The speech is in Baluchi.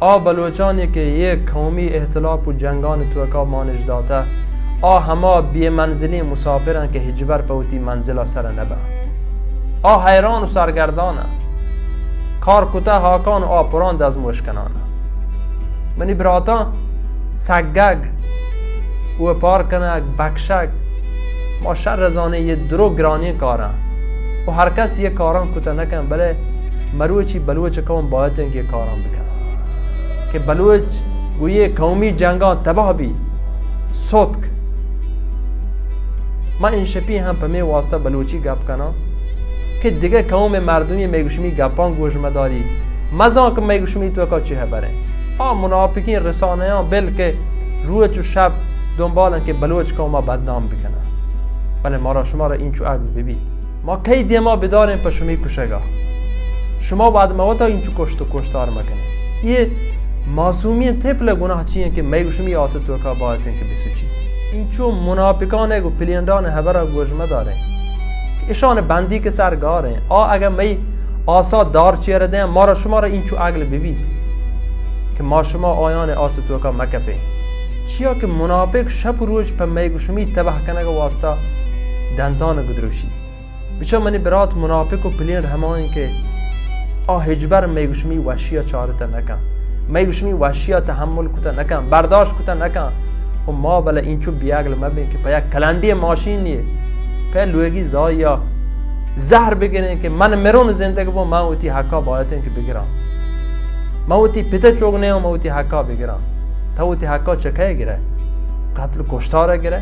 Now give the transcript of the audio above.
آ بلوچانی کہ یک قومی اختلاف و جنگانی توکا مانش داتہ، آ ہما بے منزلیں مسافراں کہ ہچبر پہ وتی منزلا سر نباں۔ آ حیران و سرگرداناں۔ کار کتہ ہاکان و آ پران دزموش کناناں۔ منی براتاں، سگگ، اوپار کنگ، بکشگ، ما شر زانیں یہ درو گرانیں کاراں و ہر کس یہ کاراں کتہ نکن، بلے مروچی بلوچ قوم باید انت کہ یہ کاراں بکن کہ بلوچ گو یہ قومی جنگاں تباہ بی، ستک۔ ما انشپی ہم پمے واسطہ بلوچی گپ کناں کہ دگہ قوم مردمی مئے گشمی گپاں گوش مداری، مزان کہ مئے گشمی توکا چی خبریں۔ آ منافقین رسانیاں بل کہ روچ و شب دنبالن کہ بلوچ قوما بدنام بکنن۔ بلے مارا شمارا اینچو عقل ببیت۔ ما کئی دیما بداریں پہ شمی کشگا؟ شما بعد ما وتا اینچو کشت و کشتار مکنیں۔ یہ معصومین طفل گناہ چی ہیں کہ مئے گشمی آس توکا باید ہیں کہ بسوچی؟ اینچو منافقان گو پلینڈان خبرا گوش مداریں کہ اشان بندی کہ سرگاریں۔ آ اگر مئی آسا دار چیر دیں، مارا شمارا اینچو عقل ببیت کہ ما شما آیان آس توکا مکپیں۔ چیا کہ منافق شپ روچ پہ مئے گشمی تباہ کنگ واسطہ دندان گدروشی۔ بچا منی برات، منافق و پلینڈ ہمائیں کہ آ ہچبر مئے گشمی وشیا چارتہ نکن، مئے گشمی وشیا تحمل کتہ نکن، برداشت کتہ نکن۔ و ما بلے اینچو بیاگل مبیں کہ پہ یک کلنڈی ماشین نیے، پہ لوگی زایا زہر بگریں کہ من مرون زندگ بوں، من وتی حقا باید انت کہ بگراں۔ من وتی پتہ چوگ نیاں، من وتی حقا بگراں۔ تو وتی حقا چکے گرے؟ قتل و کشتار گرے؟